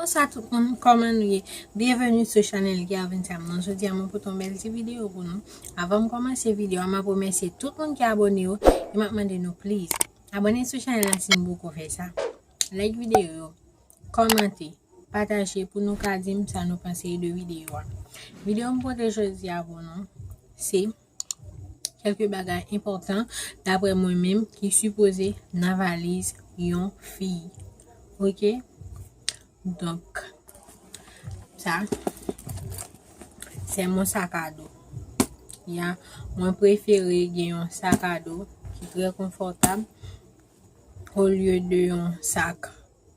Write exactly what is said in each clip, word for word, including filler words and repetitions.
Bonsoir tout moun, kòman nou ye? Byenveni sou chanèl Gervin Sam nan. Jodi a mwen pote yon bèl ti videyo pou nou. Avan m kòmanse videyo a, m ap remèsye tout moun ki abòne yo e m ap mande nou please abòne sou chanèl la si nou poko fè sa. Like videyo yo, kòmante, pataje pou nou ka di m sa nou panse de videyo a. Videyo m pote jodi a pou nou se kèlke bagay enpòtan daprè mwen menm ki sipoze nan valiz yon fi. Oke? Donk, sa, se mon sakado. Ya, mwen prefere gen yon sakado ki trè konfòtab olye de yon sak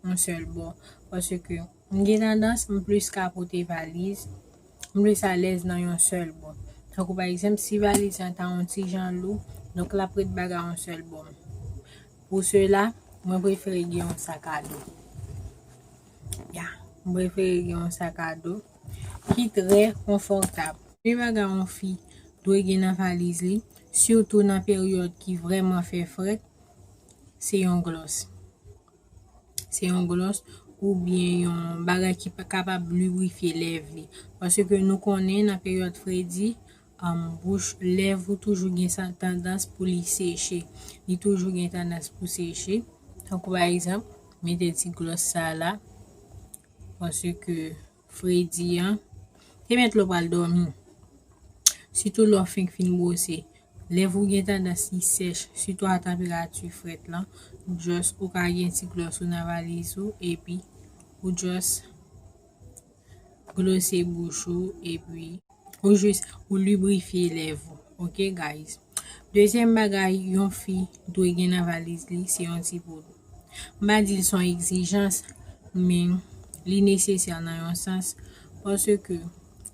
yon sèl bò. Paske m gen tandans, m plis ka pote valiz, m plis alèz nan yon sèl bò. Tankou pa egzanp, si valiz lan ta yon ti jan lou, donk l ap ret bagay yon sèl bò. Pou sela, mwen prefere gen yon sakado. Ya, mwen prefere gen yon sakado ki trè konfòtab. Premye bagay yon fi dwe gen nan valiz li, sitou nan peryòd ki vrèman fè frèt, se yon glòs. Se yon glòs oubyen yon bagay ki pa kapab librifye lèv li. Paske nou konnen nan peryòd fredi, um, bouch, lèv ou toujou gen sa tandans pou li seche. Li toujou gen tandans pou seche. Tankou pa egzanp, mete ti glòs sa la. Paske fredi an, te mèt lè w pral dòmi. Sitou lè w fenk fin bwose. Lèv ou gen tandans li sèch, sitou a tanperati frèt lan. Just ou ka gen ti glòs ou nan valiz ou, epi ou just glose bouch ou, epi ou jis ou librifye lèv ou. Oke, guys? Dezyèm bagay yon fi dwe gen nan valiz li, se yon ti poud. M pa di l se yon egzijans, men li nesesè nan yon sans, paske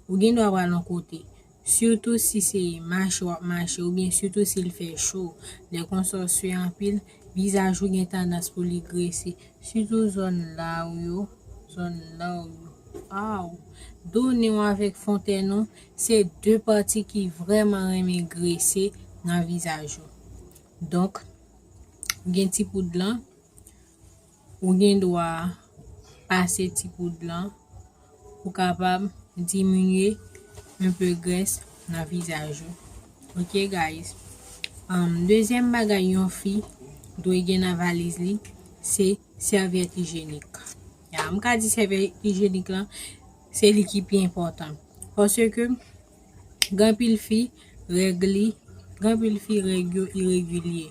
ou gen dwa pral yon kote, sitou si se mache w ap mache, oubyen sitou si l fè cho. Lè konsa w swe anpil, vizaj ou gen tandans pou li grese, sitou zòn la w yo, zòn la w yo. Aw, do nen w avèk fontèn ou, se de pati ki vrèman renmen grese nan vizaj ou. Donk, ou gen ti poud lan, ou gen dwa pase ti poud lan pou kapab diminye enpe grès nan vizaj ou. Oke, guys? Um, dezyèm bagay yon fi dwe gen nan valiz li, se sèvyèt ijenik. Ya, m ka di sèvyèt ijenik lan, se li ki pi enpòtan. Paske gen anpil fi, règ li, gen anpil fi, règ yo iregilye.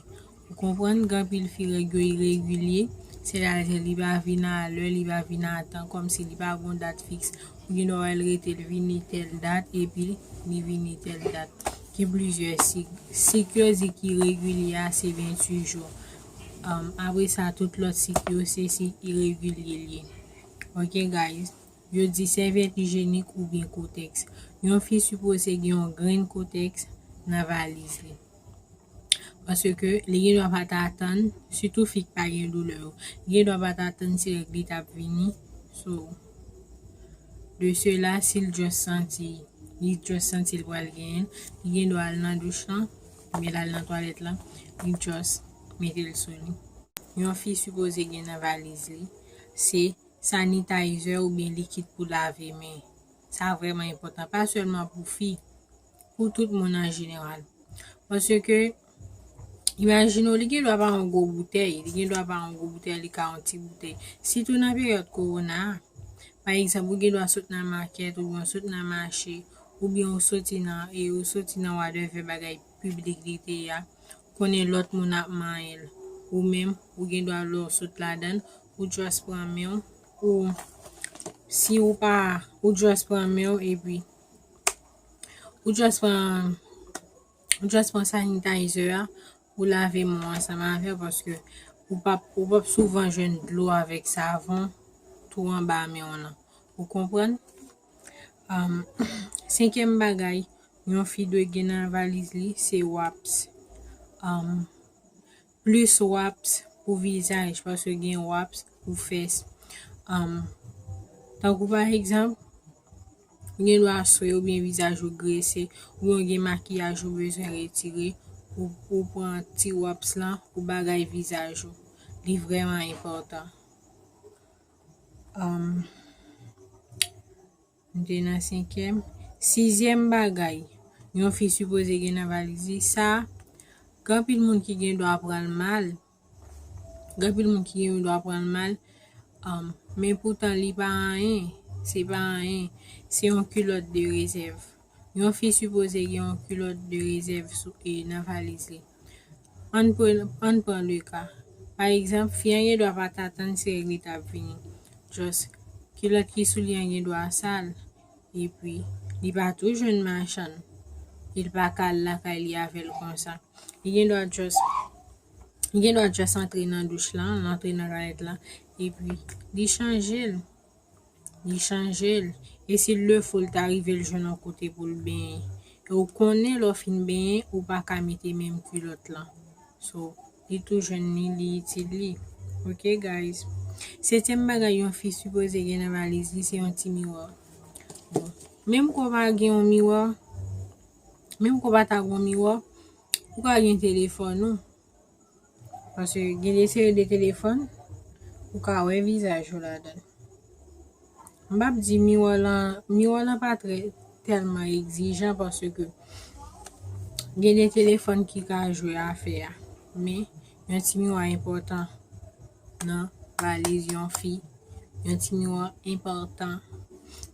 Ou konprann? Gen anpil fi, règ yo iregilye. Sètadi, li pa vin alè, li pa vin a tan, kòmsi li pa gon dat fiks. Ou gen dwa wè l rete, l vini tèl dat, epi li vini tèl dat. Gen plizyè sik. Sik yo di ki iregilye a, se venntuit jou. Um, apre sa, tout lòt sik yo, se sik iregilye l ye. Oke, guys? Yo di sèvyèt ijenik oubyen kotèks. Yon fi sipoze gen yon grenn kotèks nan valiz li. Paske li gen dwa pa ta tann, sitou fi k pa gen doulè yo. Li gen dwa pa ta tann si règ li t ap vini. So, de sela, si l just santi, li just santi l pral genyen l, li gen dwa al nan douch lan, oubyen l al nan twalèt lan, li just mete l sou li. Yon fi sipoze gen nan valiz li, se sanitizer oubyen likid pou lave men. Sa vrèman enpòtan, pa sèlman pou fi, pou tout moun an jeneral. Paske, imajine w, li gen dwa pa yon gwo boutèy, li gen dwa pa yon gwo boutèy, li ka yon ti boutèy. Sitou nan peryòd kowona a, pa egzanp, ou gen dwa sot nan makèt, oubyen w sot nan mache, oubyen w soti nan, e ou soti nan whatever bagay piblik li te ye a, konnen lòt moun ap manyen l. Ou menm, ou gen dwa lè w sot ladan l, ou just pran men w, ou, si ou pa, ou just pran men w, epi ou just pran, ou just pran sanitizer a, ou lave men w ansanm avè l, paske ou p ap, ou p ap souvan jwenn dlo avèk savon tou anba men w lan. Ou konprann? Um, senkyèm bagay, yon fi dwe gen nan valiz li, se wipes. Um, plis wipes pou vizaj, paske gen wipes pou fès. Um, tankou pa egzanp, ou gen dwa swe oubyen vizaj ou grese, oubyen ou gen makiyaj ou bezwen retire, ou, ou pran ti wipes lan, ou bagay vizaj ou. Li vrèman enpòtan. Um, Nou te nan senkyèm. Sizyèm bagay yon fi sipoze gen nan valiz li, sa, gen anpil moun ki gen dwa pran l mal. Gen anpil moun ki gen dwa pran l mal, um, men poutan li pa anyen. Se pa anyen. Se yon kilòt de rezèv. Yon fi sipoze gen yon kilòt de rezèv sou, e, nan valiz li. Ann pran, ann pran de ka. Pa egzanp, fi an gen dwa pa t atann se règ li t ap vini. Just, kilòt ki sou li an gen dwa sal. Epi, li pa tou jwenn machann. Li pa ka al lakay li avè l konsa. Li gen dwa just, li gen dwa just antre nan douch lan, l antre nan twalèt lan. Epi, li chanje l. Li chanje l. E si l le fo, l ta rive l jwenn yon kote pou l benyen. E ou konnen lè w fin benyen, ou pa ka mete menm kilòt lan. So, li tou jwenn li, li itil li. Ok, guys. Setyèm bagay yon fi sipoze gen nan valiz li, se yon ti miwa. Bon. Menm ke w pa gen yon miwa, menm ke w pa ta gen yon miwa, ou ka gen telefòn ou. Paske gen de seri de telefòn, ou ka wè vizaj ou ladan l. M p ap di miwa lan, miwa lan pa trè tèlman egzijan paske gen de telefòn ki ka jwe afè a. Men, yon ti miwa enpòtan nan valiz yon fi. Yon ti miwa enpòtan.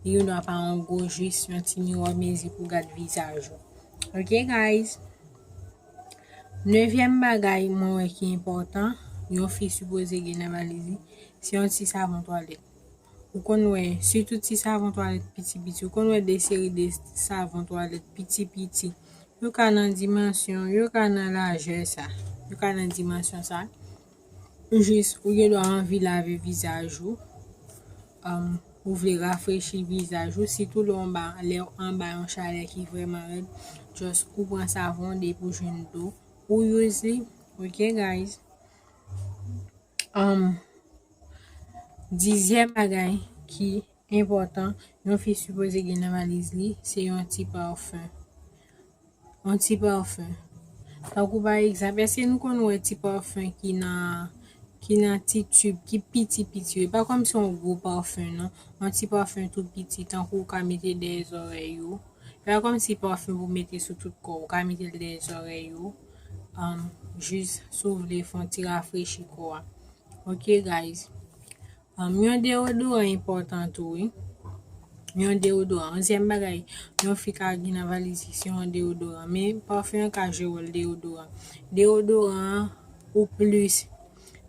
Li gen dwa pa yon gwo, jis yon ti miwa mezi pou gad vizaj ou. Ok, guys? Nevyèm bagay mwen wè ki enpòtan, yon fi sipoze gen nan valiz li, se yon ti savon twalèt. Ou konn wè, sitou ti savon twalèt piti piti. Ou konn wè de seri de savon twalèt piti piti. Yo ka nan dimansyon, yo ka nan lajè sa. Yo ka nan dimansyon sa. Jis, ou gen dwa anvi lave vizaj ou. Um, ou vle rafrechi vizaj ou, sitou lè w anba, lè w anba yon chalè ki vrèman rèd. Just, ou pran savon, depi w jwenn dlo, ou use li. Ok, guys? Um, dizyèm bagay ki enpòtan, yon fi sipoze gen nan valiz li, se yon ti pafen. Yon ti pafen. Tankou pa egzanp, èske nou konn wè ti pafen ki nan, ki nan ti tib, ki piti piti yo? E pa kòmsi yon gwo pafen, non. Yon ti pafen tou piti, tankou ou ka mete dèyè zòrèy ou. E pa kòmsi pafen pou mete sou tout kò w, ou ka mete l dèyè zòrèy ou. Um, jis si w vle fè yon ti rafrechi kò a. Ok, guys. Um, yon deodoran enpòtan tou, wi. Yon deodoran. Onzyèm bagay, yon fi ka gen nan valiz li, se yon deodoran. Men, pafen an ka jwe wòl deodoran. Deodoran an ou plis,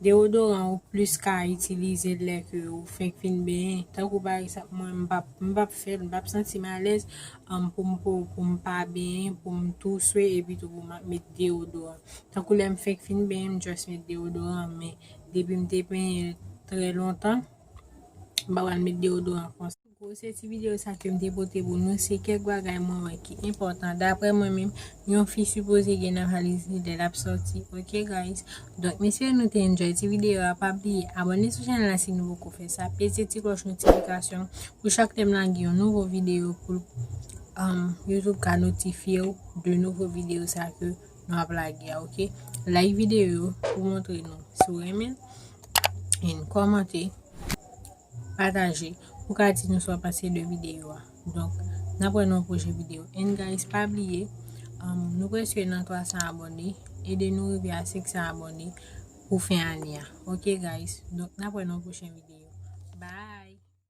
deodoran ou plis ka itilize l lè ke ou fenk fin benyen. Tankou pa egzanp, mwen, m p ap, m p ap fè l, m p ap santi m alèz, um, pou m, pou, pou m pa benyen, pou m tou swe, epi tou pou m ap met deodoran. Tankou lè m fenk fin benyen, m just met deodoran, men depi m te benyen trè lontan, m pa pral met deodoran konsa. Gwo, se ti videyo sa ke m te pote pou nou, se kèk bagay mwen wè ki enpòtan. Daprè mwen menm, yon fi sipoze gen nan valiz li lè l ap sòti. Ok, guys? Donk, m espere nou te enjoy ti videyo a. Pa bliye abòne sou chanèl la si nou poko fè sa. Peze ti klòch notifikasyon pou chak lè m lage yon nouvo videyo pou, um, YouTube ka notifye w de nouvo videyo sa ke nou ap lage a, ok? Like videyo pou montre nou si w renmen l. And kòmante, pataje, pou ka di nou sa w panse de videyo a. Donk, n ap wè nan yon pwochen videyo. And guys, pa bliye, um, nou prèske nan twa san abòne. Ede nou rive a senk san abòne pou fen ane a. Ok, guys? Donk, n ap wè nan yon pwochen videyo.